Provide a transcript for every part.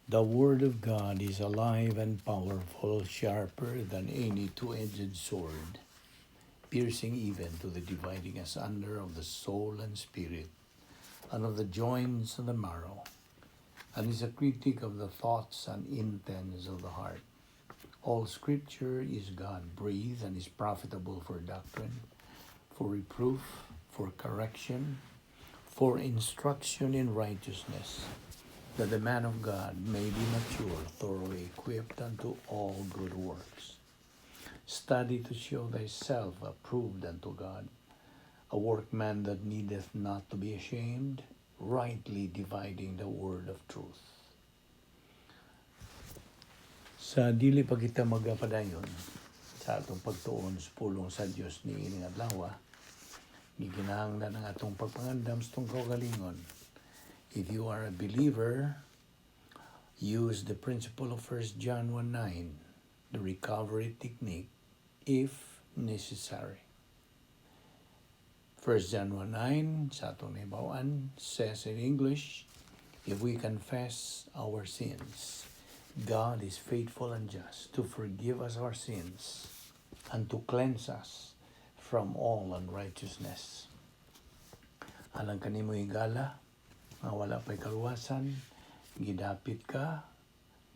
The Word of God is alive and powerful, sharper than any two-edged sword, piercing even to the dividing asunder of the soul and spirit, and of the joints and the marrow, and is a critic of the thoughts and intents of the heart. All Scripture is God-breathed and is profitable for doctrine, for reproof, for correction, for instruction in righteousness, that the man of God may be mature, thoroughly equipped unto all good works. Study to show thyself approved unto God, a workman that needeth not to be ashamed, rightly dividing the word of truth. Sa dili pa kita magapadayon sa atong pagtuon sa pulong sa Dios niining adlaw, gikinahanglan ang atong pagpangandam sa atong kaugalingon. If you are a believer, use the principle of 1 John 1:9, the recovery technique, if necessary. 1 John 1:9, sa atong nahibaw-an, says in English, "If we confess our sins, God is faithful and just to forgive us our sins and to cleanse us from all unrighteousness." Alang kanimo, higala, nga wala pa'y kaluwasan, gidapit ka,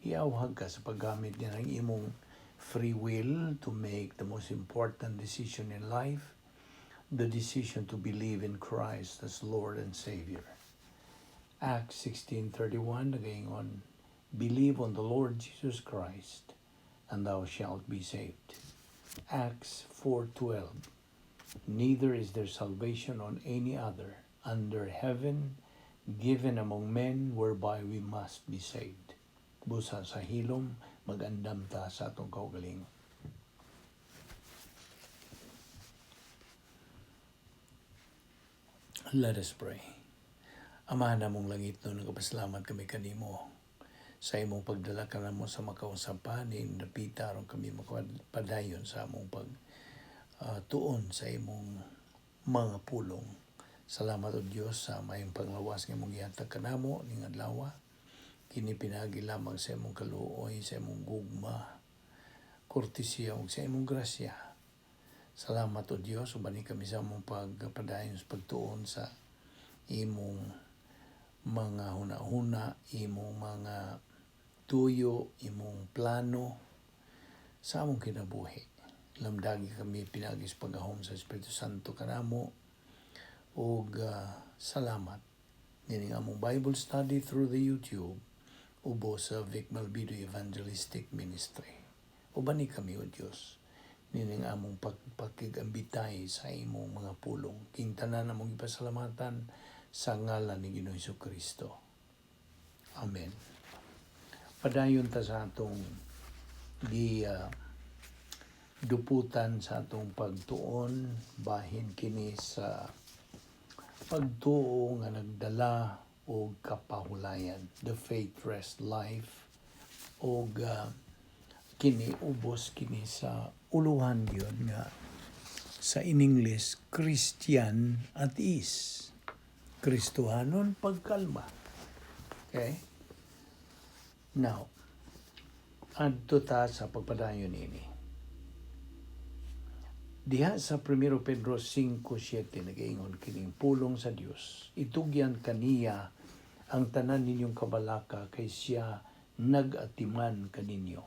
giawhag ka sa paggamit niya ng imong free will to make the most important decision in life, the decision to believe in Christ as Lord and Savior. Acts 16:31 nagaingon, "Believe on the Lord Jesus Christ, and thou shalt be saved." Acts 4:12, "Neither is there salvation on any other under heaven given among men whereby we must be saved." Busa sa hilom, magandam ta sa atong kaugalingon. Let us pray. Ama namong langitnon, nagapasalamat kami kanimo sa imong pagdala kanamo sa makausapan ni napita aron kami makapadayon sa among pag tuon sa imong mga pulong. Salamat, O Dios, sa mayong panglawas nga imong gihatag kanamo ning adlaw. Kini pinaagi lamang sa imong kaluoy, sa imong gugma, kortesiya ug sa imong grasya. Salamat, O Dios, ubani kami sa among pagpadayon sa pagtuon sa imong mga huna-huna, imong mga tuyo, imong plano sa among kinabuhi. Lamdagi kami pinaagi sa paggahom sa Espiritu Santo kanamo ug salamat nining among Bible study through the YouTube ubos sa Vic Malvido Evangelistic Ministry. Ubani kami, O Dios, nining among pagpakigambitay sa imong mga pulong. Kining tanan among ipasalamatan sa ngalan ni Ginoong Kristo. Amen. Padayon ta sa atong gi duputan sa atong pagtuon bahin kini sa pagtuo nga nagdala og kapahulayan, the faith rest life, og kini ubos kini sa uluhan gyud nga sa in English, Christian at ease, Kristohanon pagkalma. Okay, now adto ta sa pagpadayon ini. Diha sa 1 Pedro 5:7 nagaingon kining pulong sa Dios, "Itugyan kaniya ang tanan ninyong kabalaka kay siya nagatiman kaninyo."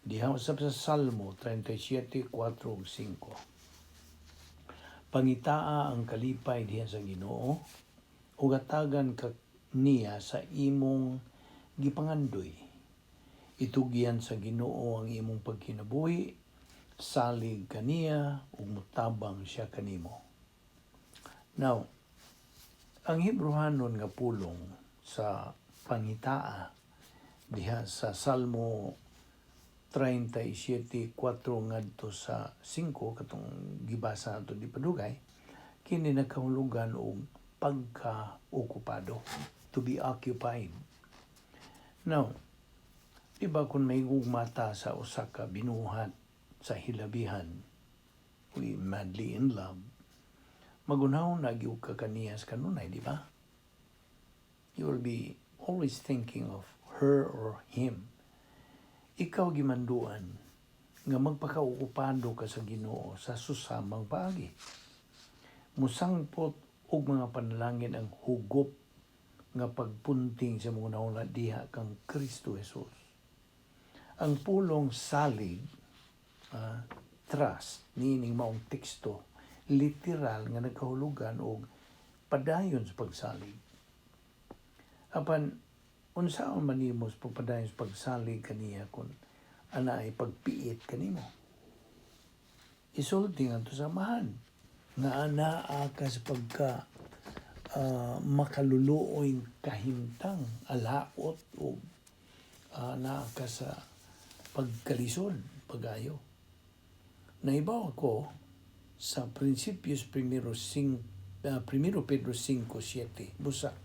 Diha usab sa Salmo 37:4 ug 5, "Pangitaa ang kalipay diha sa Ginoo ug hatagan ka niya sa imong gipangandoy. Itugyan sa Ginoo ang imong pagkinabuhi, salig kaniya ug mutabang siya kanimo." Now, ang Hebreohanon nga pulong sa pangitaa diha sa Salmo 37:4 ngadto sa 5 katong gibasa nato di padugay, kini nagkahulugan og pagka-okupado, to be occupied. Now, di ba kung may gugmata sa usa ka binuhat sa hilabihan, we madly in love, magunaw na gyud ka kaniya sa kanunay, di ba? You will be always thinking of Her or him. Ikaw gimanduan nga magpakaokupado ka sa Ginoo sa susamang paagi. Musangpot og mga panalangin ang hugop nga pagpunting sa mga hunahuna diha kang Kristo Jesus. Ang pulong salig, trust, niining maong teksto, literal nga nagkahulugan og padayon sa pagsalig. Apan unsaon man nimo sa pagpadayon sa pagsalig kaniya kung ana ay pagpiit kanimo? Isulti ngadto sa Amahan nga anaa ka sa pagka makaluluoy kahimtang, alaot o naa ka sa pagkalisod pagayo. Nahibaw ako sa Prinsipyos primero sing, Primero Pedro 5:7. Busa,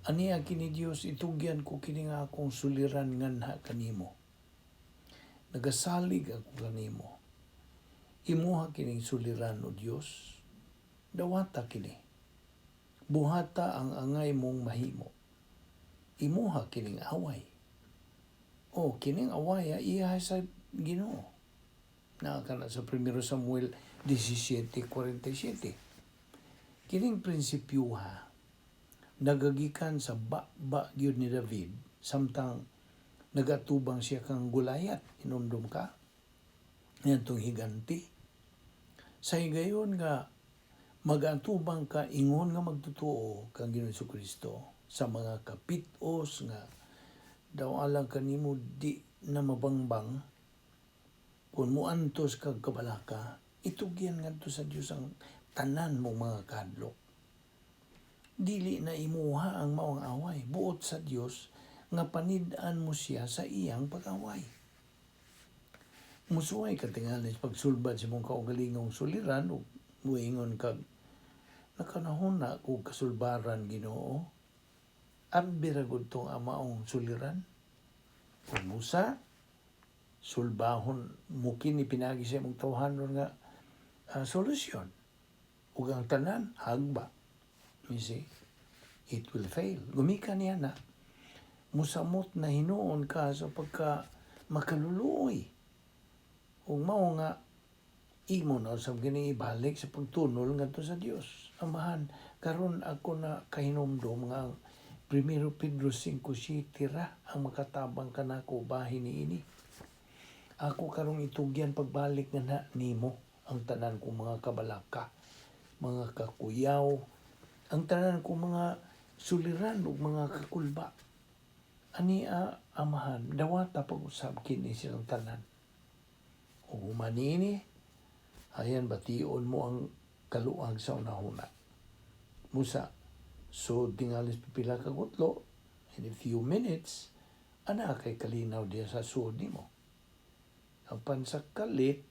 "Aniya kini Dios itugyan ko kini nga akong suliran nganha kanimo. Nagasalig ako kanimo. Imuha kining suliran, o Dios. Dawata kini. Buhata ang angay mong mahimo. Imuha kining away." O kining away iya sa Ginoo. Naa kana sa 1 Samuel 17:47. Kining prinsipyuha nagagikan sa ba gyud ni David samtang nagatubang siya kang Goliath. Hinumdum ka? Ngadtong higanti. Sa higayon nga magatubang ka ingon nga magtotoo kang Ginoong Kristo sa mga kapitos nga daw alang kanimo di na mabangbang, kung muantos kag kabalaka, itugyan ngadto sa Dios ang tanan mong mga kahadlok. Dili na imuha ang maong away. Buot sa Dios nga panid-an mo siya sa iyang pag-away. Musuway ka tingali sa pagsulbad sa imong kaugalingong suliran ug muingon kag, "Nakanahuna kog kasulbaran, Ginoo. Abi ra gud tong maong suliran." Kung musa, sulbahon mo kini pinagi sa imong tawhanon nga solusyon. Ug ang tanan, hagba. You see? It will fail. Gumikan niya na, musamot na hinuon ka sa pagka makaluluoy. Ug mao nga imo na sa kini ibalik sa pagtunol ngadto sa Dios. "Amahan, karon ako na kahinumdom nga ang 1 Pedro 5:7 ra ang makatabang kanako bahin niini. Ako karong itugyan pagbalik nga na nimo ang tanan kong mga kabalaka, mga kakuyaw, ang tanan kong mga suliran ug mga kakulba. Ania, Amahan, dawata pag-usab kini silang tanan." Ug human niini, ayan bation mo ang kaluag sa unahuna. Musa, so tingalis pipila ka gutlo, in a few minutes, ana kay kalinaw diya sa suod nimo. Apan sa kalit,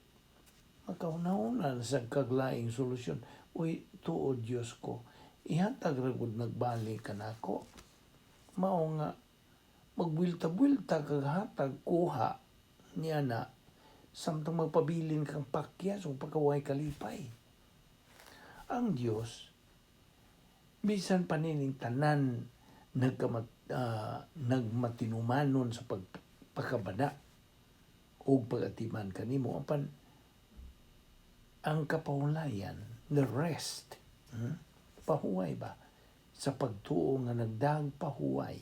makahuna-huna na sa kaglaing solusyon. "Uy, tuod Diyos ko, ihatag ra gud nagbalik ka nako." Mao nga, magbuwilta-buwilta kag hatag kuha niya na samtang magpabilin kang pakyas o pagkaway kalipay. Ang Dios bisan pa nining tanan nagmatinumanon sa pagpakabana o pagatiman kanimo, apan ang kapahulayan, the rest, pahuway ba sa pagtuo nga nagdag pahuway,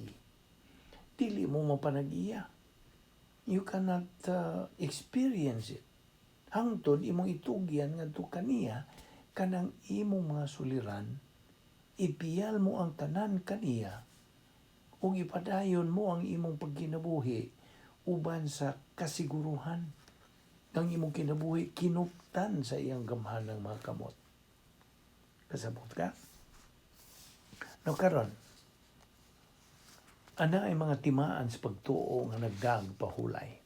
dili mo mapanag-iya. You cannot experience it hangtod imong itugyan ngadto kaniya kanang imong mga suliran, ipiyal mo ang tanan kaniya ug ipadayon mo ang imong pagkinabuhi uban sa kasiguruhan ang imong kinabuhi kinuptan sa iyang gamhanang mga kamot. Kasabot ka? No karon, ana ay mga timaan sa pagtuo nga nagdag pahulay.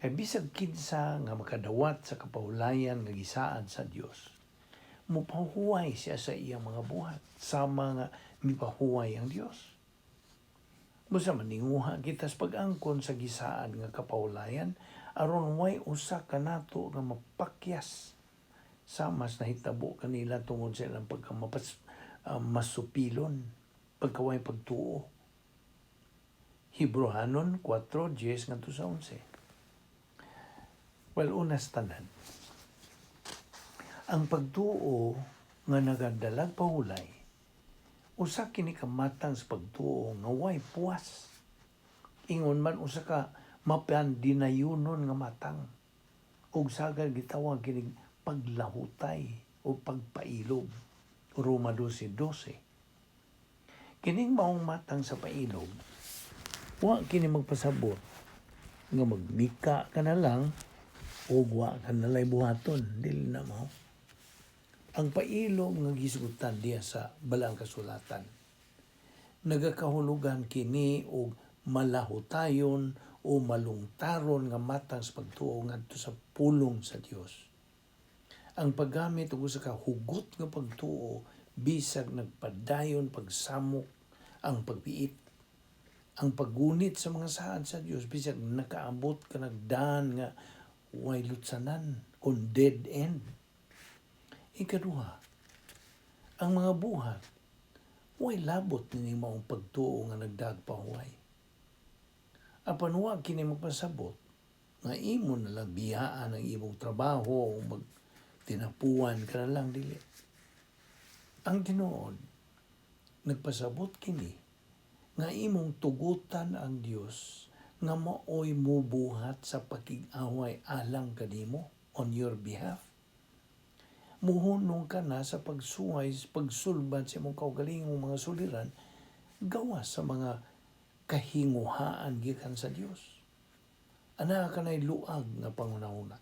Kay bisag kinsa nga makadawat sa kapahulayan nga gisaad sa Dios, mupahuway siya sa iyang mga buhat, sama nga mipahuway ang Dios. Busa maninguha kita sa pag-angkon sa gisaad nga kapahulayan aron way usa kanato nga mapakyas sa mas nahitabo kanila tungod sa ilang pagkamapas masupilon, pagkaway pagtuo. Hebreohanon 4:10 ngadto sa 11. Well, una sa tanan, ang pagtuo nga nagadalag pahulay, usa kini ka matang sa pagtuo nga way puwas. Ingon man usa ka mapandinayunon nga matang. Ug sagad gitawag kining paglahutay o pagpailob. Roma 12:12. Kining maong matang sa pailob, wa kini magpasabot nga magmika ka na lang o wa ka na lay buhaton. Dili na mo. Ang pailob nga gisgutan diya sa Balaang Kasulatan, nagakahulugan kini og malahutayon o malungtaron nga matang sa pagtuo ngadto sa pulong sa Dios. Ang paggamit og usa ka hugot nga pagtuo bisag nagpadayon pagsamok ang pagbiit, ang paggunit sa mga saad sa Dios bisag nakaabot ka nagdaan nga way lutsanan kon dead end. Ikaduha, ang mga buhat way labot nining maong pagtuo nga nagdagpahuway. Apan wa kini magpasabot nga imo na lang biyaan ang imong trabaho o magtinapuan ka na lang, dili. Ang tinuod, nagpasabot kini nga imong tugutan ang Dios nga maoy mubuhat sa pakig-away alang kanimo, on your behalf. Muhunong ka na sa pagsuway, pagsulbad sa imong kaugalingong mga suliran gawas sa mga kahinguhaan gikan sa Dios. Anaa kanay luag nga panghunahuna.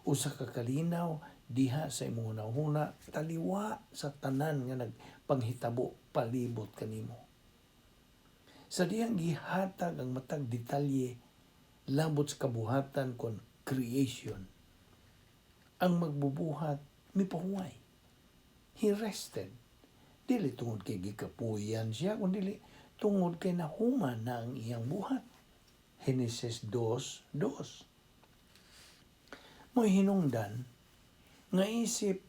Usa ka kalinaw diha sa imong hunahuna taliwa sa tanan nga nagpanghitabo palibot kanimo. Sa diyang gihatag ang matag detalye labot sa kabuhatan kon creation, ang magbubuhat mipahuway. He rested. Dili tungod kay gikapuyan siya, kundi tungod kay nahuman na ang iyang buhat. Genesis 2:2. Mo'y hinungdan nga isip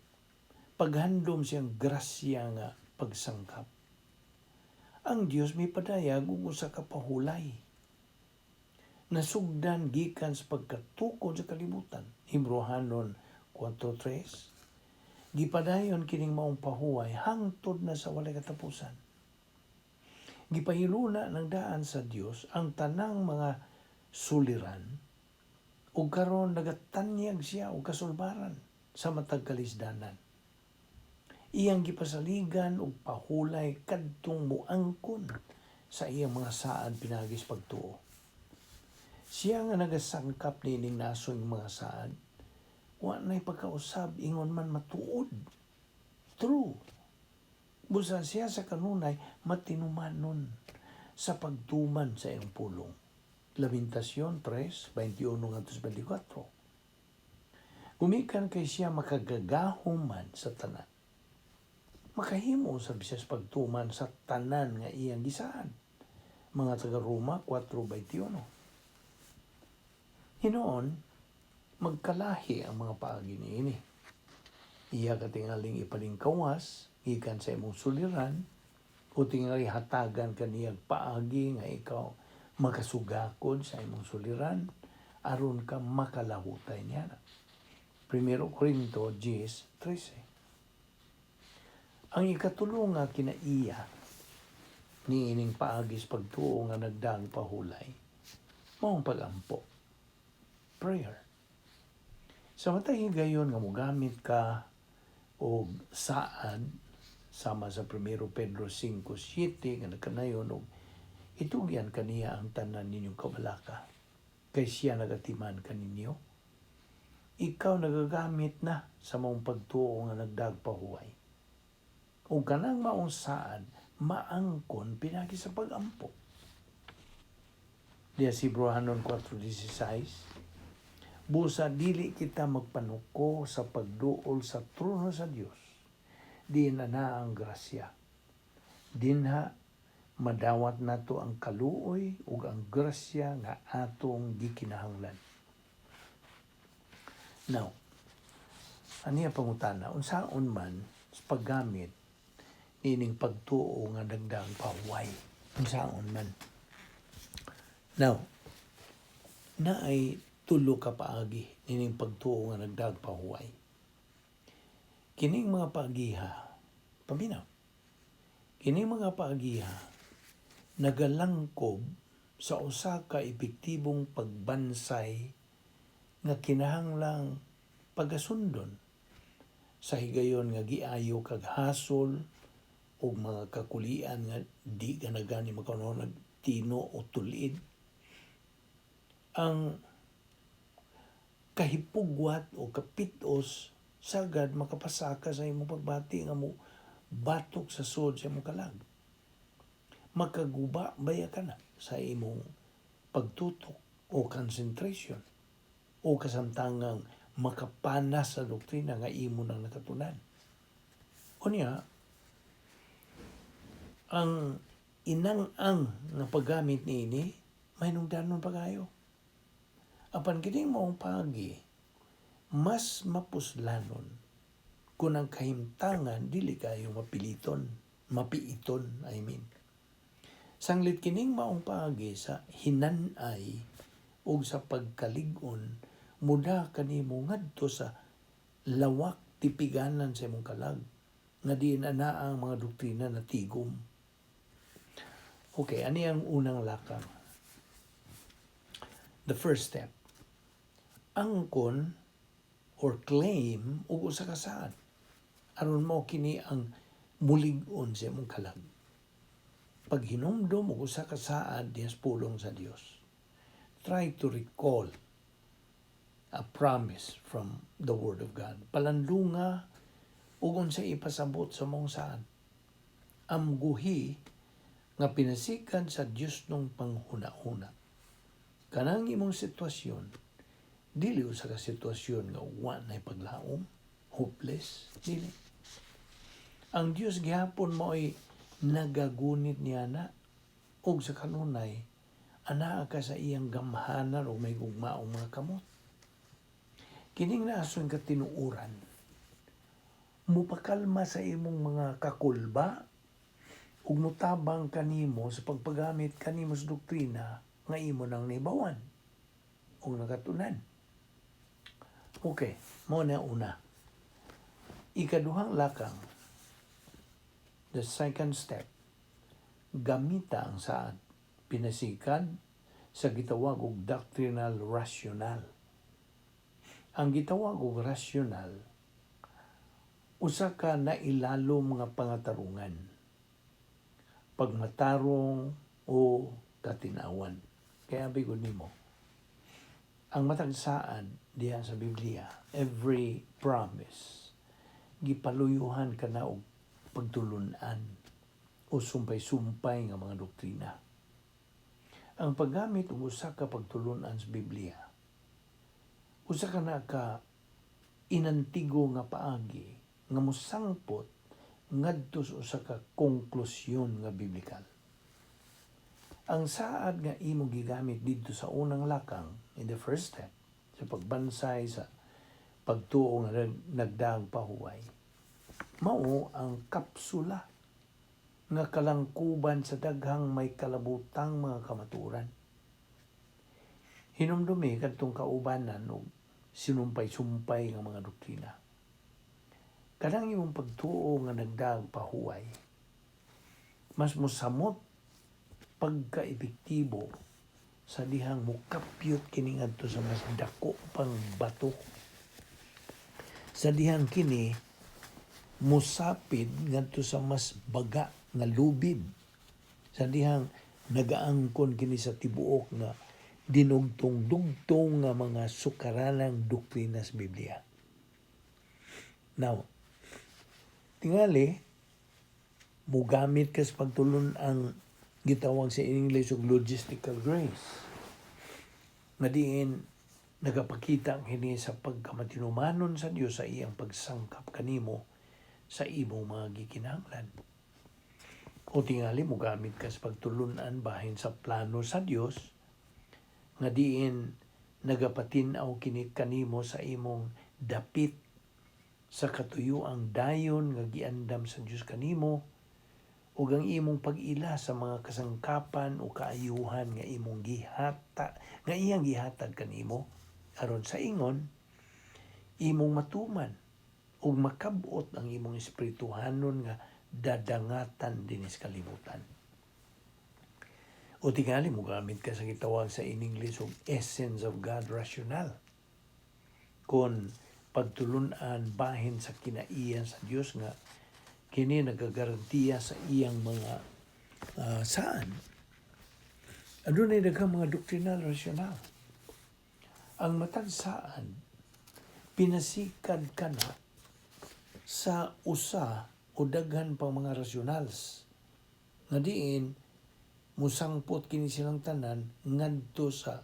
paghandom siyang grasya nga pagsangkap, ang Dios mipadayag og usa ka pahulay. Nasugdan gikan sa pagkatukod sa kalibutan. Hebreohanon 4:3. Gipadayon kining maong pahuway hangtod na sa walay katapusan. Gipahiluna ng daan sa Dios ang tanang mga suliran ug karon nagatanyag siya og kasulbaran sa matag kalisdanan. Iyang gipasaligan og pahulay kadtong muangkon sa iyang mga saad pinaagi sa pagtuo. Siya nga nagasangkap nining nasong mga saad, wa na'y pagkausab, ingon man matuod. True. Busa siya sa kanunay matinumanon sa pagtuman sa iyang pulong. Lamentasyon 3:21 ngadto sa 24. Gumikan kay siya makagagahom man sa tanan, makahimo sa bisas pagtuman sa tanan nga iyang gisaad. Mga taga Roma 4:21. Hinoon, magkalahi ang mga paagi niini. Iya ka tingaling ipalingkawas gikan sa imong suliran o tingali hatagan kaniyang paagi nga ikaw makasugakod sa imong suliran aron ka makalahutay niya. 1 Corinto 10:13. Ang ikatulo nga kinaiya niining paagi sa pagtuo nga nagdaang pahulay, maong pagampo. Prayer. Sa matag higayon nga mogamit ka og saad sama sa 1 Pedro 5:7 nga nagkanayon og itugyan kaniya ang tanan ninyong kabalaka kay siya nagatiman kaninyo, ikaw nagagamit na sa maong pagtuo nga nagdagpahuway ug kanang maong saad maangkon pinagi sa pagampo. Diya si Hebreohanon 4:16, busa dili kita magpanuko sa pagduol sa trono sa Dios diin na ang grasya. Dinha madawat nato ang kaluoy ug ang grasya nga atong gikinahanglan. Now, aniya pangutana, unsaon man sa paggamit nining pagtuo nga nagdaang pahuway? Unsaon man? Now, naay tulo ka paagi nining pagtuo nga nagdagpahuway. Kining mga paagiha, paminaw. Kining mga paagiha nagalangkob sa usa ka epektibong pagbansay nga kinahanglang pagasundon sa higayon nga giayo kag hasol og mga kakulian nga di ka na gani makaunahon tino o tulid. Ang kahipugwat o kapitos sagad makapasaka sa imong pagbati nga mo batok sa sod sa imong kalag. Makaguba baya ka na sa imong pagtutok o concentration o kasamtangang makapanas sa doktrina nga imo nang nakatunan. Unya, ang inang-ang nga paggamit niini mahinungdanon pagayo. Apan kining maong paagi mas mapuslanon kung ang kahimtangan dili kayo mapiliton, mapiiton, I mean. Sanglit kining maong paagi sa hinanay ug sa pagkalig-on muda kanimo ngadto sa lawak tipiganan sa imong kalag nga diin ana ang mga doktrina na tigom. Okay, ani ang unang lakang? The first step. Angkon or claim og usa ka saad aron mo kini ang mulig-on sa imong kalag. Paghinumdom og usa ka saad diha sa pulong sa Dios. Try to recall a promise from the Word of God. Palandunga ug unsay ipasabot sa maong saad. Amguhi nga pinasikan sa Dios nung panghuna-huna. Kanang imong sitwasyon, dili usa ka sitwasyon nga wa nay paglaom, hopeless, dili. Ang Dios gihapon mao'y nagagunit niya na ug sa kanunay anaa ka sa iyang gamhanan ug may gugmaong mga kamot. Kining naason katinuoran mupakalma sa imong mga kakulba ug mutabang kanimo sa pagpagamit kanimo sa doktrina nga imo nang nibawan ug nakatunan. Okay, mao na una. Ikaduhang lakang, the second step, gamita ang saad pinasikan sa gitawag og doctrinal rationale. Ang gitawag og rational, usa ka nailalom nga pangatarungan, pagmatarong o katinawan. Kaya bigon nimo, ang matag saad diha sa Biblia, every promise, gipaluyuhan ka na og pagtulunan o sumpay-sumpay nga mga doktrina. Ang paggamit og usa ka pagtulunan sa Biblia, usa ka na ka inantigo nga paagi nga mosangpot ngadto sa usa ka konklusyon nga biblikal. Ang saad nga imo gigamit didto sa unang lakang, in the first step, sa pagbansay sa pagtuo nga nagdaag pahuway, mao ang kapsula nga kalangkuban sa daghang may kalabutang mga kamatuoran. Hinumdumi kadtong kaubanan og sinumpay-sumpay nga mga doktrina. Kanang imong pagtuo nga nagdaag pahuway, mas mosamot pagka-epektibo sa dihang mokapyot kini ngadto sa mas dako pang bato. Sa dihang kini mosapid ngadto sa mas baga nga lubid. Sa dihang nagaangkon kini sa tibuok nga dinugtong-dugtong nga mga sukaranang doktrina sa Biblia. Now, tingali, mugamit ka sa pagtulon ang gitawag sa English og logistical grace. Nga diin nagapakita kini sa pagkamatinumanon sa Dios sa iyang pagsangkap kanimo sa imong mga gikinahanglan. O tingali mogamit ka sa pagtulunan bahin sa plano sa Dios nga diin nagapatin-aw kini kanimo sa imong dapit sa katuyuang dayon nga giandam sa Dios kanimo. Ug ang imong pag-ila sa mga kasangkapan o kaayuhan nga imong gihata nga iyang gihatag kanimo aron sa ingon imong matuman ug makab-ot ang imong espirituhanon nga dadangatan dinhi sa kalibutan. O tingali mo gamit ka sa gitawag sa in English og essence of God rationale. Kon pagtulunan bahin sa kinaiya sa Dios nga kini nagagarantiya sa iyang mga saan. Adunay daghang mga doctrinal rationale. Ang matag saan, pinasikad ka na sa usa o daghan pang mga rationals nga diin musangpot kini silang tanan ngadto sa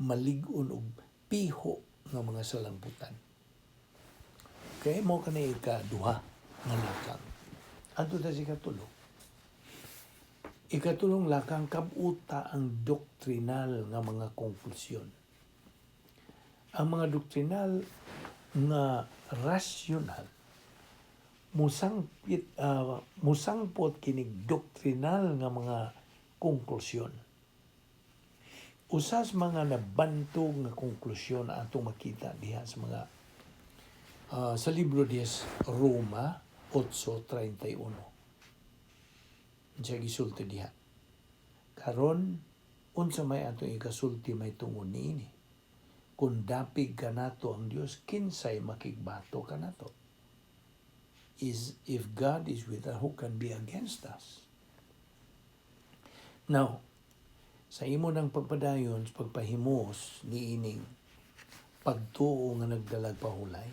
malig-on og piho nga mga salangputan. Kay mo kani ikaduha nga lakang. Adto ta sa ikatulo. Ikatulong lakang, kabuta ang doktrinal nga mga konklusyon. Ang mga doktrinal nga rasyonal musangpot kinig doktrinal nga mga konklusyon. Usas mga nabantog nga konklusyon na atong makita diha sa mga sa libro diha Roma 8:31. Siya gisulti diha. "Karon, unsa may atong ikasulti may tungod niini? Kung dapig kanato ang Dios, kinsay makigbato kanato?" Is if God is with us, who can be against us? Now, sa imo ng pagpadayon sa pagpahimos niining pagtuo nga nagdalag pahulay,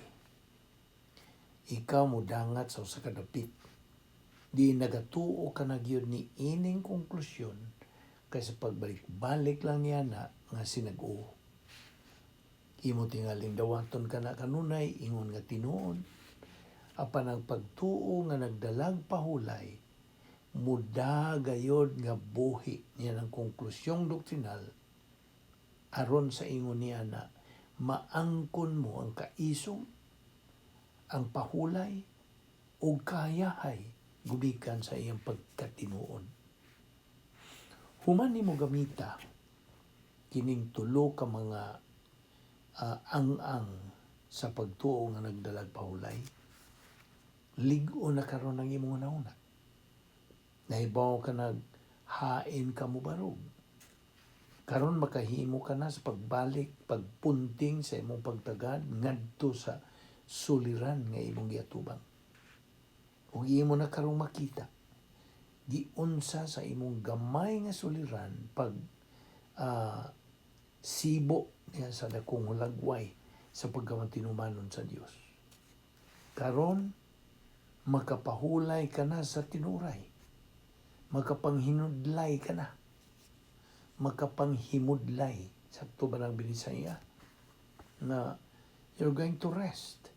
ikaw mo dangat sa usa ka dapit di nagatuo ka na gyud ni ining konklusyon kaysa pagbalik-balik lang niya na nga sinag-o. Imo tingaling dawaton ka na kanunay ingon nga tinuod, apan ang pagtuo nga nagdalag pahulay muda gayod nga buhi niya ng konklusyong doktrinal aron sa ingon niya na maangkon mo ang kaisog, ang pahulay ug kahayahay gumikan sa iyang pagkatinuod. Human nimo gamita kining tulo ka mga ang-ang sa pagtuo nga nagdalag pahulay, lig-o na karon ang imong hunahuna. Nahibaw ka nag hain ka mo barog. Karon makahimo ka na sa pagbalik, pagpunting sa imong pagtagad ngadto sa suliran nga imong giatubang. Ug imo na karong makita giunsa sa imong gamay nga suliran pag sibo niya sa dakong hulagway sa pagkamatinumanon sa Dios. Karon makapahulay ka na sa tinuray. Makapanghinudlay ka na. Makapanghimudlay. Sakto ba ng Binisaya? Na you're going to rest.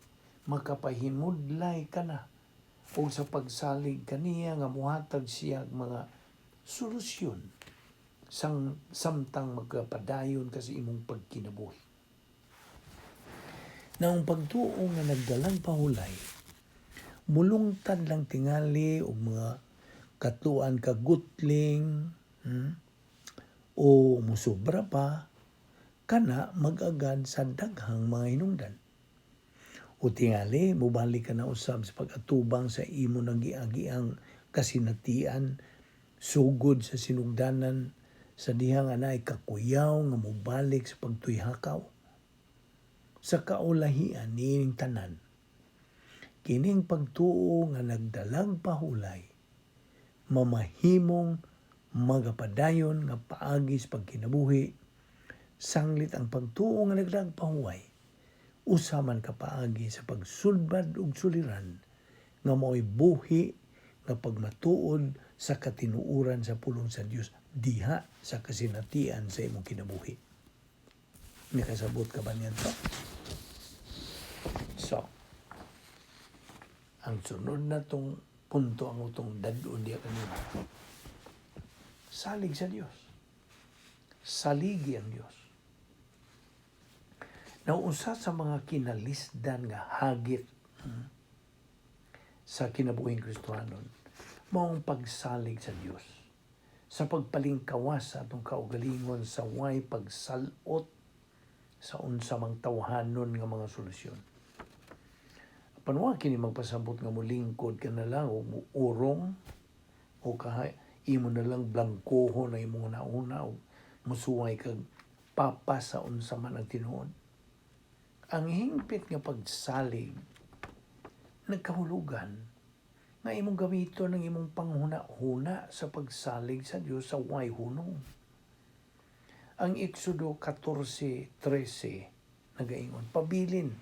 Makapahimudlay ka na. O sa pagsalig kaniya nga muhatag siya og mga solusyon sang samtang magpadayon ka sa imong pagkinabuhi. Na ang pagtuo nga nagdalang pahulay, mulungtad lang tingali og mga katluan ka gutling, o musobra pa kana mag-agad sa daghang mga hinungdan. O tingali, mubalik ka na usab sa pag-atubang sa imo nang giagiang kasinatian sugod sa sinugdanan sa dihang anay kakuyaw nga mobalik sa pagtuyhakaw. Sa kaulahian niining tanan, kining pagtuo nga nagdalag pahulay, mamahimong magapadayon nga paagi sa pagkinabuhi, sanglit ang pagtuo nga nagdalag pahuway, usa man ka paagi sa pagsulbad og suliran nga mao'y buhi nga pagmatuod sa katinuoran sa pulong sa Dios diha sa kasinatian sa imong kinabuhi. Nakasabot ka ba niyan to? So, ang sunod na tong punto ang utong dad-on diya kanina. Salig sa Dios. Saligi ang Dios. Nausa sa mga kinalisdan nga hagit sa kinabuhing Kristohanon Maong pagsalig sa Dios sa pagpalingkawas sa atong kaugalingon sa way pagsalot sa unsa mang tawhanon nga mga solusyon. Apan wa kini magpasabot nga molingkod ka na lang o muurong o kahay imo na lang blangkoho na imong nauna o musuway kag papa sa unsa man ang tinuod. Ang hingpit nga pagsalig nagkahulugan nga imong gamiton ang imong panghuna-huna sa pagsalig sa Dios sa way hunong. Ang Exodo 14:13 nagaingon, "Pabilin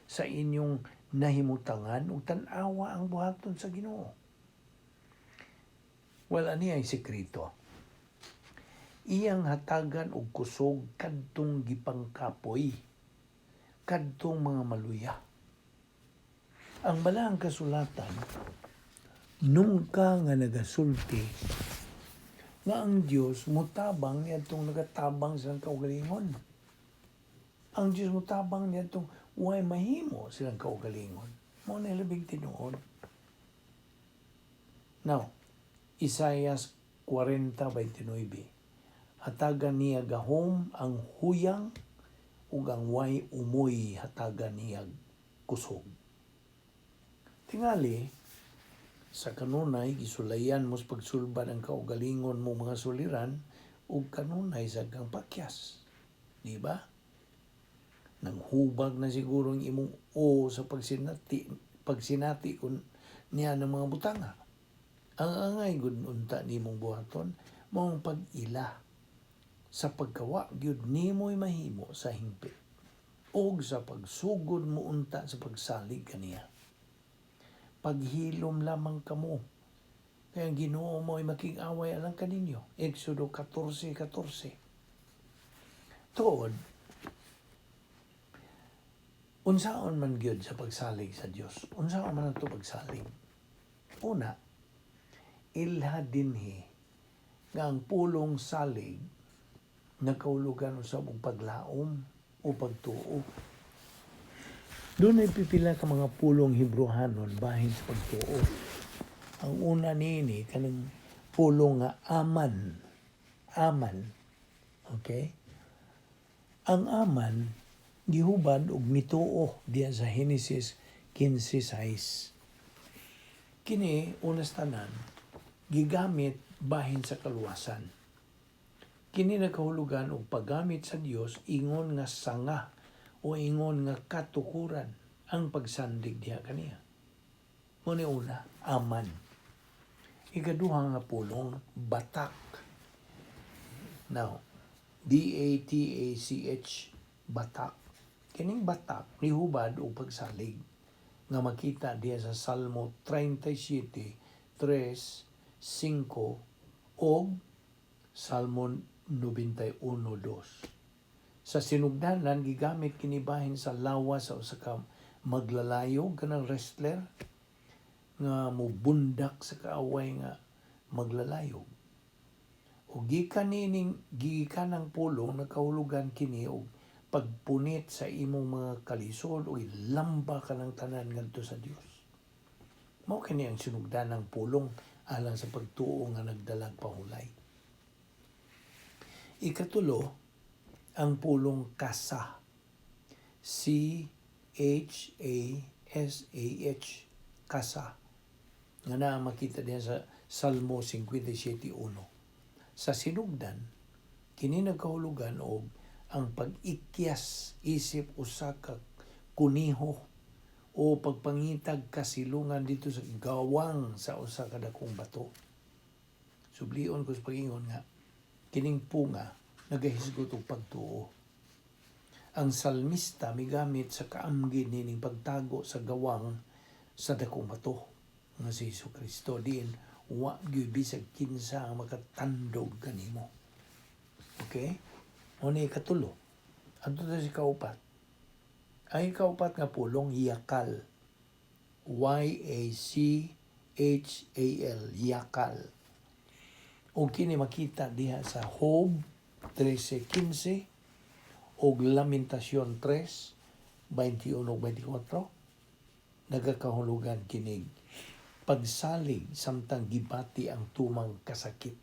sa inyong nahimutangan ug tan-awa ang buhaton sa Ginoo." Well, ani ay sekreto. Iyang hatagan og kusog kadtong gipangkapoy, kadtong mga maluya. Ang Balaang Kasulatan nunca nga nagasulti nga ang Dios mutabang niadtong nagatabang silang kaugalingon. Ang Dios mutabang niadtong way mahimo silang kaugalingon. Mao na labing tinuod. Now, Isaias 40:29. Hatagan niya gahom ang huyang ug ang way umoy hatagan niya kusog. Tingali, sa kanunay gisulayan mo sa pagsulbad ang kaugalingon mo mga suliran ug kanunay sa kang pakyas. Di ba? Nang hubag na siguro ang imong o sa pagsinati kun niya ng mga butanga. Ang angay gud unta nimong buhaton maong pag-ila sa pagkawa gyud nimoy mahimo sa hingpit ug sa pagsugod mo unta sa pagsalig kaniya. Paghilom lamang kamo, kay ang Ginoo mo ay makig-away alang kaninyo. Exodo 14:14. Tuod, unsaon man gyud sa pagsalig sa Dios? Unsaon man ato pagsalig? Una, ilha dinhi nga ang pulong salig nagkahulugan usab og paglaom o pagtuo. Dunay pipila ka mga pulong Hebreohanon bahin sa pagtuo. Ang una niini kanang pulong nga aman. Aman. Okay? Ang aman gihubad og mituo diya sa Genesis 15:6. Kini unas tanan gigamit bahin sa kaluwasan. Kini nagkahulugan og paggamit sa Dios ingon nga sanga o ingon nga katukuran ang pagsandig diha kaniya. Mao ni una, aman. Ikaduha nga pulong, batak. Now, BATACH, batak. Kining batak nihubad og pagsalig nga makita diha sa Salmo 37, 3, 5 og Salmo 91, 2. Sa sinugdanan, gigamit kini bahin sa lawas sa usa ka maglalayog, kanang wrestler nga mubundak sa kaaway nga maglalayog. O gikan nining gikan ang pulong, nagkahulugan kini og pagpunit sa imong mga kalisod o ilamba ka ng tanan ngadto sa Dios. Mao kini ang sinugdanang pulong alang sa pagtuo nga nagdalag pahulay. Ikatulo, ang pulong kasa. CHASAH, kasa. Nga naa makita diha sa Salmo 57.1. Sa sinugdan, kini nagkahulugan og ang pag-ikyas isip usa ka kuniho o pagpangitag kasilungan dito sa gawang sa usa ka dakong bato. Sublion ko sa pag-ingon nga kining punga nagahisgot og pagtuo. Ang salmista migamit sa kaamgin nining pagtago sa gawang sa dakong bato nga si Hesus Kristo, diin wa gyud bisag kinsa ang makatandog kanimo. Okay? Mao ni ikatulo. Adto ta sa ikaupat. Ang ikaupat nga pulong, yakal. YACHAL, yakal. O kini makita diha sa Job 13:15 og Lamentasyon 3:21 24. Nagakahulugan kinig Pagsalig samtang gibati ang tumang kasakit.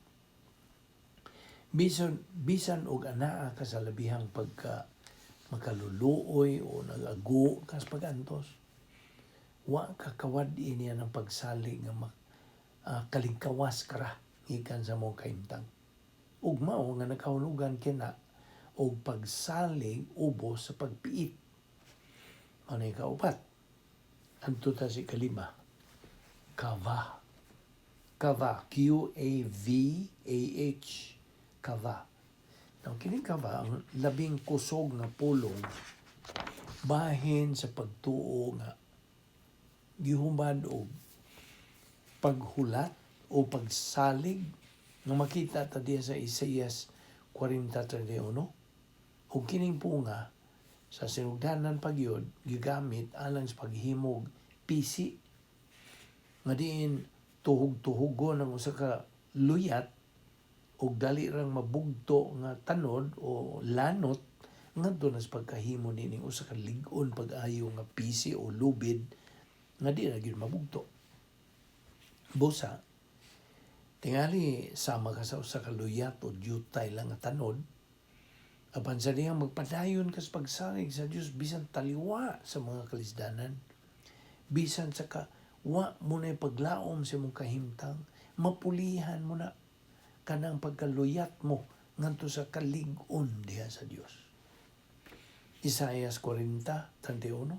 Bisan og anaa ka sa labihang pagka makaluluoy o nag-ago ka sa pag-antos, wa ka kawad-i niya ng pagsalig nga kalingkawas ka ra gikan sa mong kahimtang. Ug mao nga nakahulugan kina og pagsalig ubos sa pagpiit. Ano yung kaupat? Adto ta sa ikalima. Kava. Kava. Qavah. Kava. Now, kining kava, ang labing kusog nga pulong bahin sa pagtuo nga gihumad og paghulat o pagsalig nga makita ta diya sa Isaias 40:31. Ug kining punga sa sinugdanan pa gyud gigamit alang sa paghimog pisi nga diin tuhog-tuhugon ang usa ka luyat og dali rang mabugto nga tanod o lanot ngadto na sa pagkahimo nining usa ka lig-on pag-ayo nga pisi o lubid nga di ra gyud mabugto. Busa, tingali sama ka sa usa ka luyat o jutay lang nga tanod, apan sa dihang magpadayon ka sa pagsalig sa Dios bisan taliwa sa mga kalisdanan, bisan sa ka wa mo na paglaom sa imong kahimtang, mapulihan mo na kanang pagkaluyat mo ngadto sa kalig-on diha sa Dios. Isaias 40:31.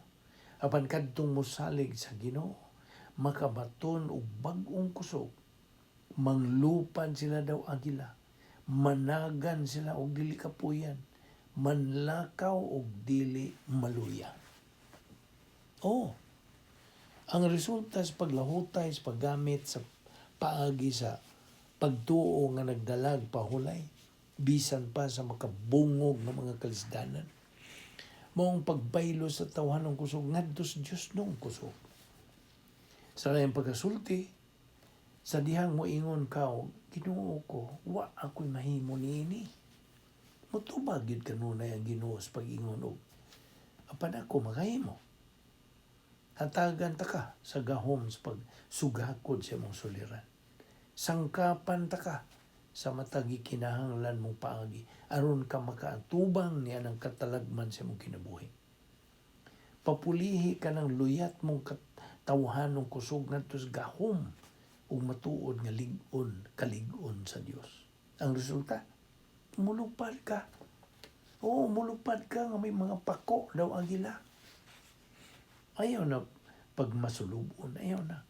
Apan kadtong mosalig sa Ginoo, makabaton og bag-ong kusog, manglupad sila daw agila, managan sila og dili kapuyan, manlakaw og dili maluya. Oh, ang resulta sa paglahutay sa paggamit sa paagi sa pagtuo nga nagdalag pahulay bisan pa sa makabungog nga mga kalisdanan, maong pagbaylo sa tawhanong kusog ngadto sa Dios nung kusog. Sa laing pagkasulti, sa dihang moingon ka og, "Ginoo ko, wa ako'y mahimo niini," motubag gyud kanunay ang Ginoo sa pag-ingon og, "Apan ako makahimo." Hatagan ta ka sa gahom sa pagsugakod sa imong suliran. Sangkapan ta ka sa matag gikinahanglan mong paagi aron ka makaatubang niya ng katalagman sa imong kinabuhi. Papulihi ka ng luyat mong katawhanong kusog ngadto sa gahom ug matuod nga lig-on, kalig-on sa Dios. Ang resulta, mulupad ka. Oo, mulupad ka nga may mga pako daw agila. Ayaw na pag masulubon, ayaw na.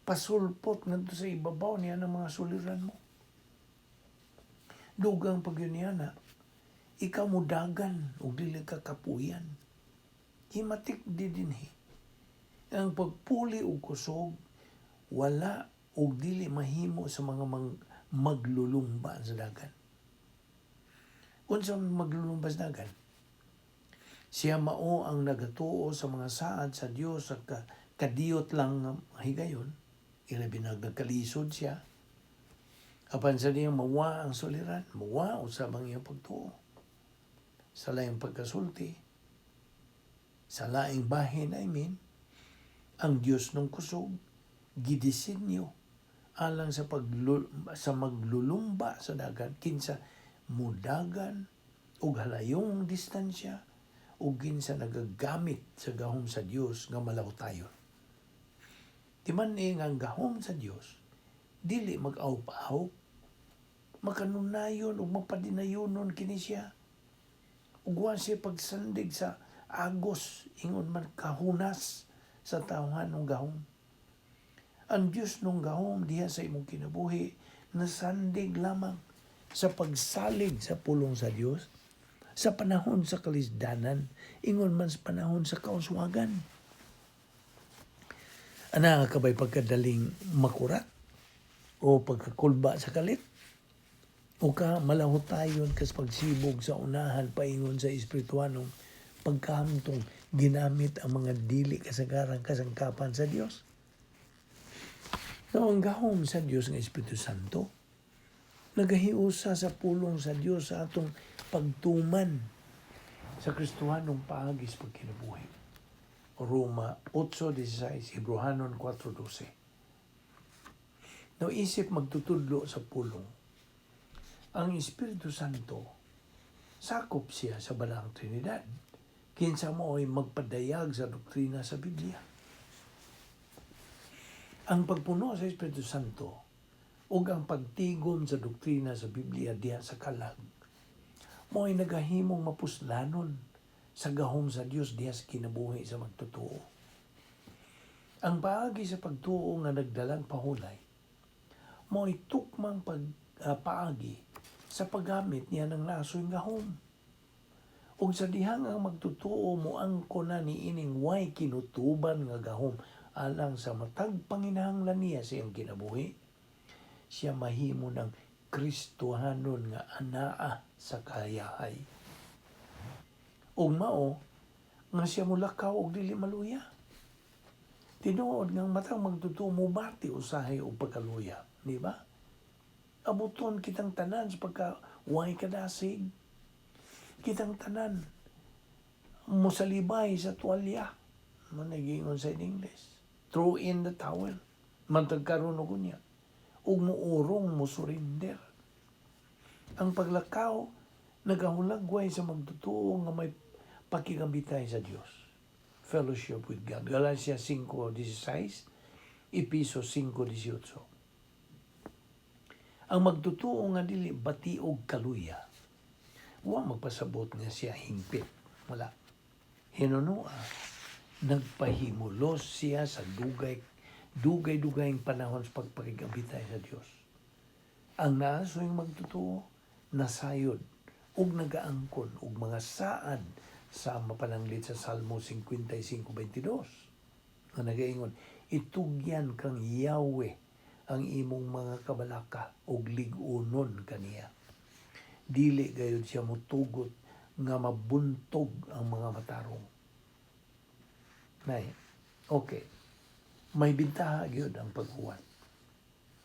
Pasulpot ngadto sa ibabaw niya ng mga suliran mo. Dugang pag yun niya na, ikaw mo dagan ug dili ka kapuyan. Himatik di dinhi. Ang pagpuli og kusog, wala og dili mahimo sa mga maglulumba sa dagan. Unsa maglulumba sa dagan? Siya mao ang nagatuo sa mga saad sa Dios sa kadiyot lang nga higayon, ilabi na nagkalisod siya. Apan sa diyang mawa ang suliran, mawa usab ang iyang pagtuo. Sa laing pagkasulti, sa laing bahin, I mean, ang Dios ng kusog, gidisenyo alang sa maglulumba sa dagan, kinsa mudagan og halayong distansya ug kinsa nagagamit sa gahom sa Dios nga malawtayon. Timan-i nga ang gahom sa Dios dili mag-awp-awp, makanunayon ug mapadinayonon kini siya. Ug wa siya pagsandig sa agos, ingon man kahunas sa tawhanong gahom. Ang Dios nung gahom diha sa imong kinabuhi nasandig lamang sa pagsalig sa pulong sa Dios sa panahon sa kalisdanan, ingon man sa panahon sa kauswagan. Ana ka ba'y pagkadaling makurat o pagkakulba sa kalit? O ka malahutayon kas pagsibog sa unahan paingon sa espirituanong pagkahamtong ginamit ang mga dili kasagarang kasangkapan sa Dios? No, ang gahom sa Dios nga Espiritu Santo nagahiusa sa pulong sa Dios sa atong pagtuman sa Kristohanong paagi sa pagkinabuhi. Roma 8:16, Hebreohanon 4:12. Now, isip magtutudlo sa pulong, ang Espiritu Santo, sakop siya sa Balaang Trinidad. Kinsa mo ay magpadayag sa doktrina sa Biblia. Ang pagpuno sa Espiritu Santo ug ang pagtigom sa doktrina sa Biblia diha sa kalag mo ay nagahimong mapuslanon sa gahom sa Dios diha sa kinabuhi sa magtotoo. Ang paagi sa pagtuo nga nagdalang pahulay mo ay tukmang paagi sa paggamit niya ng nasoy gahom. Ug sa dihang ang magtotoo mo angkon na ni ining way kinutuban nga gahom alang sa matag panginahanglan niya sa iyang kinabuhi, siya mahimo ng Kristohanon nga anaa sa kayahay. Ug mao nga siya mulakaw og dili maluya. Tinuod nga matang magtotoo mobati usahay og pagkaluya, di ba? Abuton kitang tanan sa pagka way kadasig. Kitang tanan mosalibay sa tuwalya. Man nagingon sa English. Throw in the towel. Mantag karon og unya. Ug muurong mo surrender. Ang paglakaw nagahulagway sa magtotoo nga may pakigambitay sa Dios. Fellowship with God. Galatia 5:16, Epeso 5:18. Ang magtotoo nga dili bati og kaluya, wa magpasabot nga siya hingpit. Wala. Hinunua, nagpahimulos siya sa dugay dugay-dugayng panahon sa pagpakigambitay sa Dios. Ang naasoy magtotoo, nasayod ug nagaangkon og mga saad sa mapananglit sa Salmo 55:22 nga nagaingon, "Itugyan kang Yahweh ang imong mga kabalaka ug lig-unon kaniya. Dili gayud siya mutugot nga mabuntog ang mga matarong." Nay, okay. May bintaha gyud ang paghuwat.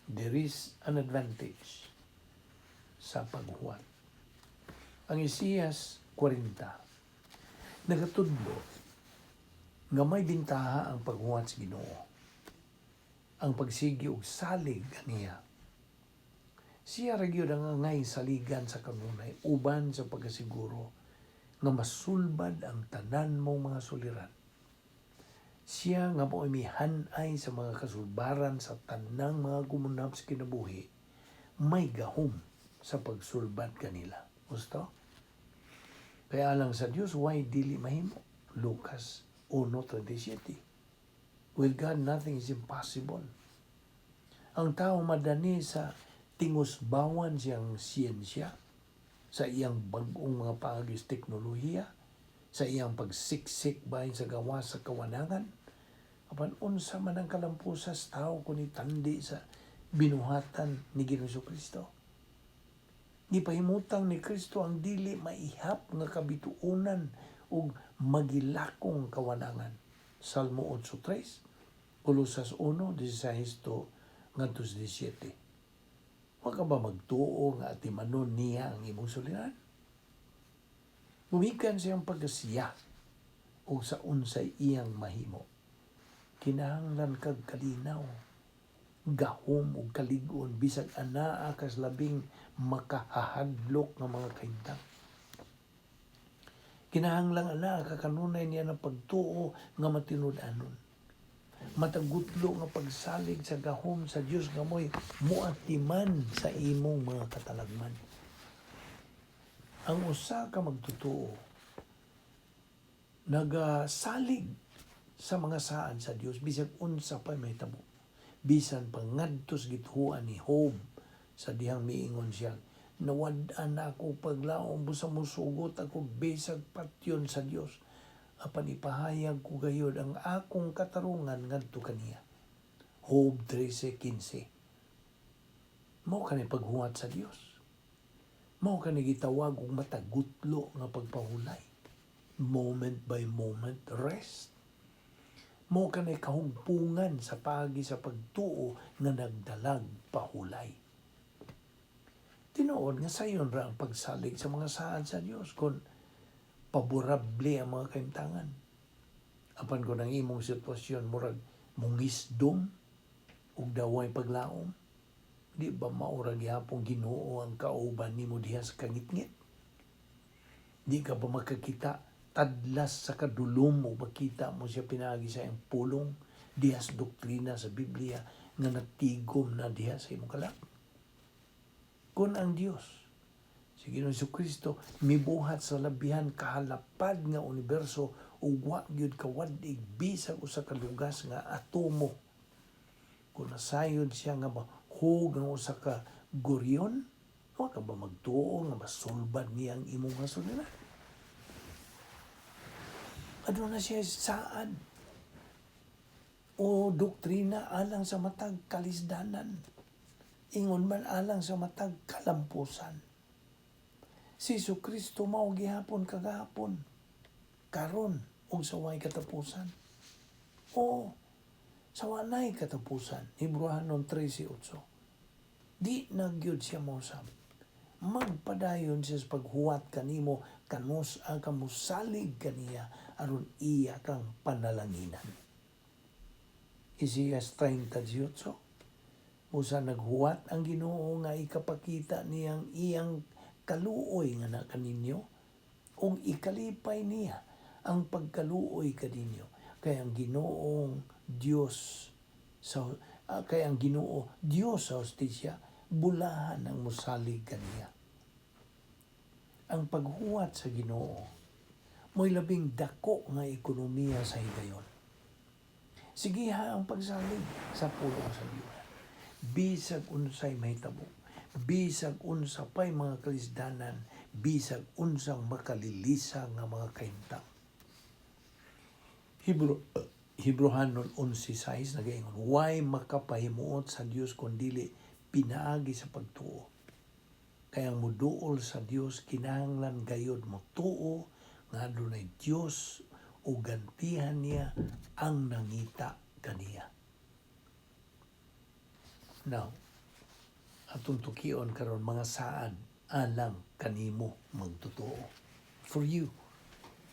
There is an advantage sa paghuwat. Ang Isaias 40 nagatudlo nga may bintaha ang paghuwat sa Ginoo. Ang pagsigi og salig kaniya. Siya ra gyud ang angay saligan sa kanunay uban sa pagkasiguro nga masulbad ang tanan mong mga suliran. Siya nga mo mihan-ay sa mga kasulbaran sa tanang mga gumunap sa kinabuhi, may gahom sa pagsulbad kanila. Gusto? Kaya alang sa Dios, why dili mahimo? Lucas 1:37. With God, nothing is impossible. Ang tao madani sa tingusbawan siyang siyensya, sa iyang bag-ong mga paagi sa teknolohiya, sa iyang pagsiksik bahin sa gawas sa kawanangan. Apan unsa man ang kalampusas tao kung itandi sa binuhatan ni Ginoong Kristo? Gipahimutang ni Kristo ang dili maihap nga kabituonan ug magilakong kawanangan. Salmo 8:3, Kolosas 1:16 to ngadto sa 17. Wa ka ba magtuo nga atimanon niya ang imong suliran? Gumikan siyang pagkasiya o sa unsay iyang mahimo. Kinahanglan kag kalinaw, gahom ug kalig-on bisag anaa kas labing makahahadlok nga mga kahimtang. Kinahanglan anaa ka kanunay niya ng pagtuo nga matinud-anon. Matagutlo nga pagsalig sa gahom sa Dios nga mo'y muatiman sa imong mga katalagman. Ang usa ka magtotoo nagasalig sa mga saad sa Dios bisag unsa pa mahitabo. Bisan pa ngadto sa gituohan ni Job sa dihang miingon siya, "Nawad-an ako paglaom, busa musugot ako bisag patyon sa Dios. Apan ipahayag ko gayod ang akong katarungan ngadto kaniya." Job 13:15. Mao kani paghuwat sa Dios. Mao kani gitawag og matagutlo nga pagpahulay. Moment by moment rest. Mao kani kahugpungan sa paagi sa pagtuo nga nagdalag pahulay. Tinuod nga sayon ra ang pagsalig sa mga saad sa Dios kung paborable ang mga kahimtangan. Apan kung ang imong sitwasyon murag mungisdom ug daway paglaom, Di ba mao ra gihapong Ginoo ang kauban nimo diha sa kangitngit? Di ka ba makakita tadlas sa kadulom o makita mo siya pinaagi sa iyang pulong diha sa doktrina sa Biblia nga natigom na diha sa imong kalag? Kung ang Dios, si Ginoong Kristo, mibuhat sa labihan kahalapad nga universo ug wa gyud kawad-ig bisag usa ka lugas nga atomo, kung nasayod siya nga mahug ang usa ka guryon, wa ka ba magtuo nga masulbad niya ang imong kasulira? Aduna siya saad o doktrina alang sa matag kalisdanan. Ingon man alang sa matag kalampusan. Si Kristo mao gihapon kagahapon, karon ug sa way katapusan. O sa walay katapusan. Hebreohanon 13:8. Di na gyud siya mausab. Magpadayon siya sa paghuwat kanimo kanus-a ka mosalig kaniya aron iya kang panalanginan. Isaias 30:18. Busa naghuwat ang Ginoo nga ikapakita niyang iyang kaluoy nga na kaninyo ug ikalipay niya ang pagkaluoy kaninyo, kay ang Ginoong Dios sa kay ang Ginoo Dios sa hustisya, bulahan ang mosalig kaniya. Ang paghuwat sa Ginoo mo'y labing dako nga ekonomiya sa higayon. Sigiha ang pagsalig sa pulong sa Dios. Bisag unsay mahitabo, bisag unsa pay mga kalisdanan, bisag unsang makalilisa nga mga kahimtang. Hebreohanon 11:6 nagaingon, "Way makapahimuot sa Dios kun dili pinaagi sa pagtuo. Kay ang muduol sa Dios kinahanglan gayod motuo nga adunay Dios ug gantihan niya ang nangita kaniya." Now, atong tukion karon mga saad alang kanimo magtotoo. For you,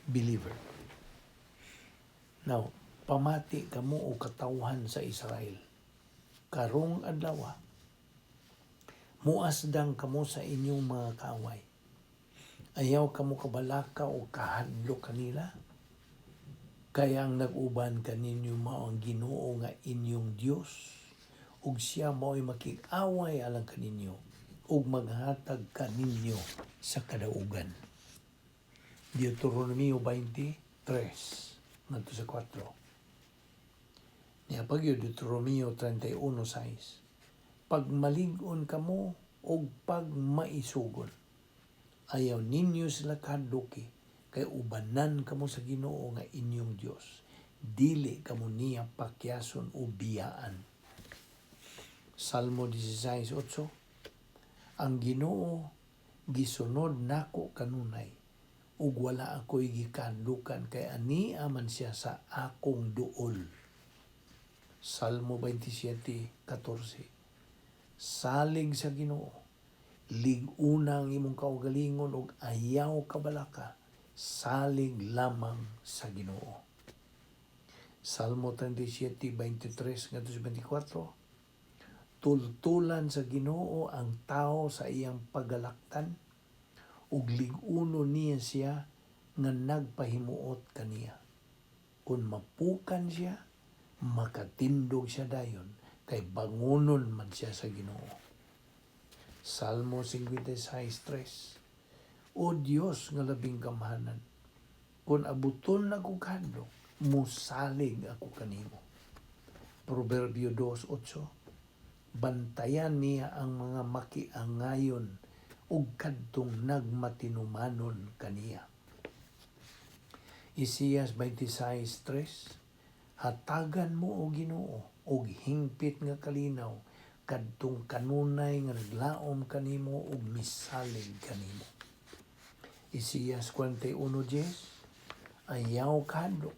believer. Now, pamati kamo o katawhan sa Israel. Karong adlaw, muasdang kamo sa inyong mga kaaway. Ayaw kamo kabalaka o kahadlok kanila. Kay ang nag-uban kaninyo mao ang Ginoo nga inyong Dios ug siya mao'y makig-away alang kaninyo ug maghatag kaninyo sa kadaugan. Deuteronomio 23 ngadto sa 4. Niya pagyud Deuteronomio 31:6. Pagmalig-on kamo og pagmaisugon, ayaw ninyo sila kahadluki, kay ubanan kamo sa Ginoo nga inyong Dios. Dili kamo niya pakyason o biyaan. Salmo 16:8. Ang Ginoo gisunod nako kanunay ug wala ako'y gikahadlukan, kay ania man siya sa akong duol. Salmo 27:14. Salig sa Ginoo, lig-una ang imong kaugalingon ug ayaw kabalaka, salig lamang sa Ginoo. Salmo 37:23 ngadto sa 24. Tultulan sa Ginoo ang tao sa iyang pagalaktan ug lig-uno niya siya nga nagpahimuot kaniya. Kung mapukan siya, makatindog siya dayon, kay bangunon man siya sa Ginoo. Salmo 56:3. O Dios nga labing gamhanan, kung abuton ako kahadlok, musalig ako kanimo. Proverbio 2:8. Bantayan niya ang mga makiangayon ug kadtong nagmatinumanon kaniya. Isaias 26:3. Hatagan mo, o Ginoo, og hingpit nga kalinaw kadtong kanunay nga naglaom kanimo ug misalig kanimo. Isaias 41:10. Ayaw kahadlok,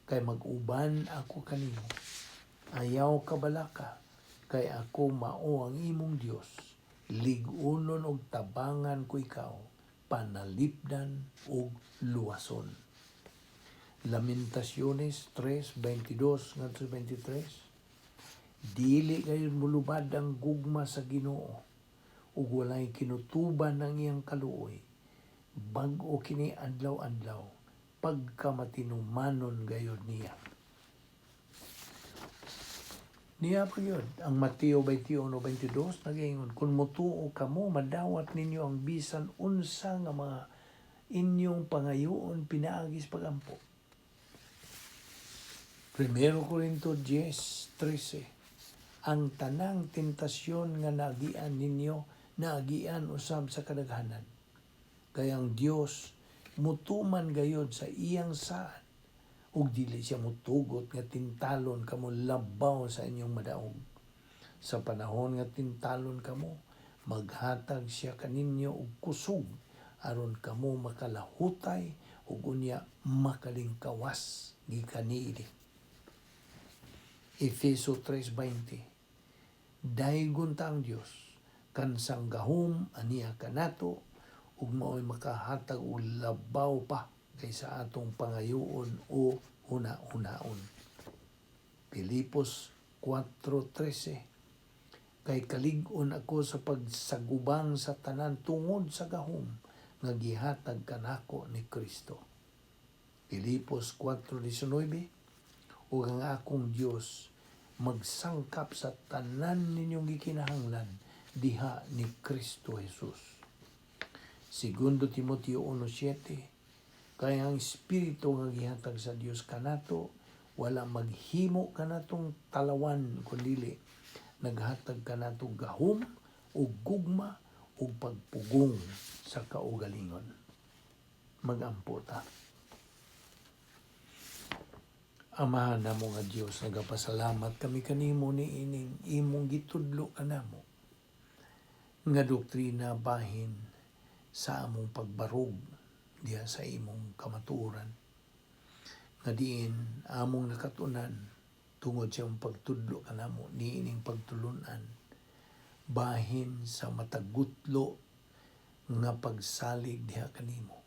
kay mag-uban ako kanimo. Ayaw kabalaka, kay ako mao ang imong Dios. Lig-unon og tabangan ko ikaw, panalipdan og luwason. Lamentaciones 3:22 ngadto 23. Dili gayud molubad ang gugma sa Ginoo ug walay kinutuban ang iyang kaluoy. Bag-o kini adlaw-adlaw, pagkamatinumanon gayud niya. Niya pa gyud ang Mateo 21:22 nagaingon, "Kung motuo kamo, madawat ninyo ang bisan unsa nga mga inyong pangayoon pinaagi sa pagampo." 1 Corinto 10:13, "Ang tanang tentasyon nga naagian ninyo, naagian usab sa kadaghanan. Kay ang Dios mutuman gayod sa iyang saad ug dili siya mutugot nga tintalon kamo labaw sa inyong madaog. Sa panahon nga tintalon kamo, maghatag siya kaninyo og kusog aron kamo makalahutay ug unya makalingkawas gikan niini." Efeso 3:20, "Daygon ta ang Dios kansang gahom aniya kanato ug mao'y makahatag og labaw pa kaysa atong pangayoon o huna-hunaon." Filipos 4:13, "Kay kalig-on ako sa pagsagubang sa tanan tungod sa gahom nga gihatag kanako ni Kristo." Filipos 4:19, "Ug ang akong Dios magsangkap sa tanan ninyong gikinahanglan diha ni Kristo Jesus." Segundo Timoteo 1:7, "Kay ang Espiritu nga gihatag sa Dios kanato wala maghimo kanatong talawan, kundili naghatag kanato gahom ug gugma ug pagpugong sa kaugalingon." Magampo ta. Amahan namo nga Dios, nagapasalamat kami kanimo ni ining imong gitudlo kanamo nga doktrina bahin sa among pagbarog diha sa imong kamatuoran, nga diin among nakatunan tungod sa imong pagtudlo kanamo niining pagtulunan bahin sa matagutlo nga pagsalig diha kanimo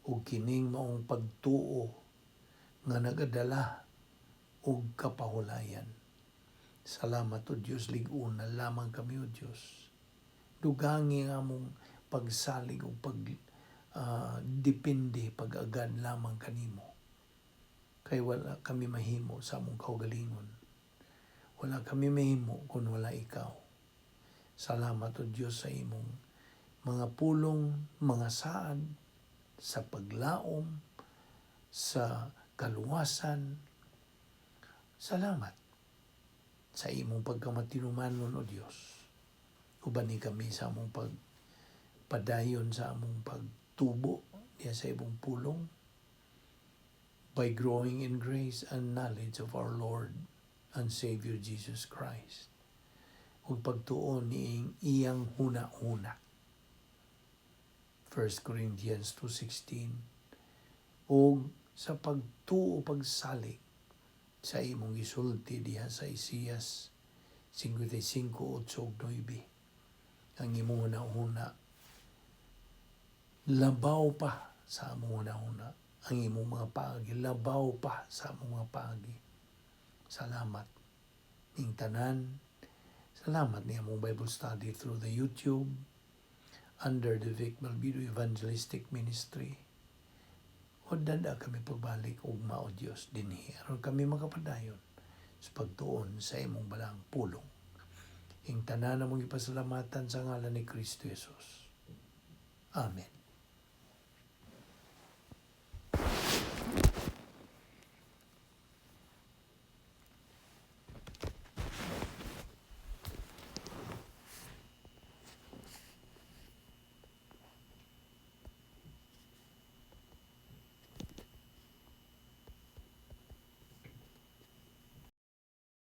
ug kining maong pagtuo nga nagadala og kapahulayan. Salamat, O Dios, lig-una lamang kami, O Dios. Dugangi ang among pagsalig ug pag depende, pag-agad lamang kanimo. Kay wala kami mahimo sa among kaugalingon. Wala kami mahimo kung wala ikaw. Salamat, O Dios, sa imong mga pulong, mga saad, sa paglaom, sa kaluwasan. Salamat sa imong pagkamatinumanon, O Dios. Ubani kami sa among pagpadayon sa among pagtubo diha sa imong pulong by growing in grace and knowledge of our Lord and Savior Jesus Christ, ug pagtuon niing iyang huna-huna. 1 Corinthians 2:16, ug sa pagtuo, pagsalig sa imong gisulti diha sa Isaias 55:8 ug 9, ang imong huna-huna labaw pa sa among huna-huna, ang imong mga paagi labaw pa sa among mga paagi. Salamat ning tanan. Salamat ni among Bible study through the YouTube under the Vic Balbido Evangelistic Ministry. O dada kami pagbalik ugma, O Dios, dinhi aron kami makapadayon sa pagtuon sa imong balaang pulong. Ing tanan among ipasalamatan sa ngalan ni Kristo Jesus. Amen.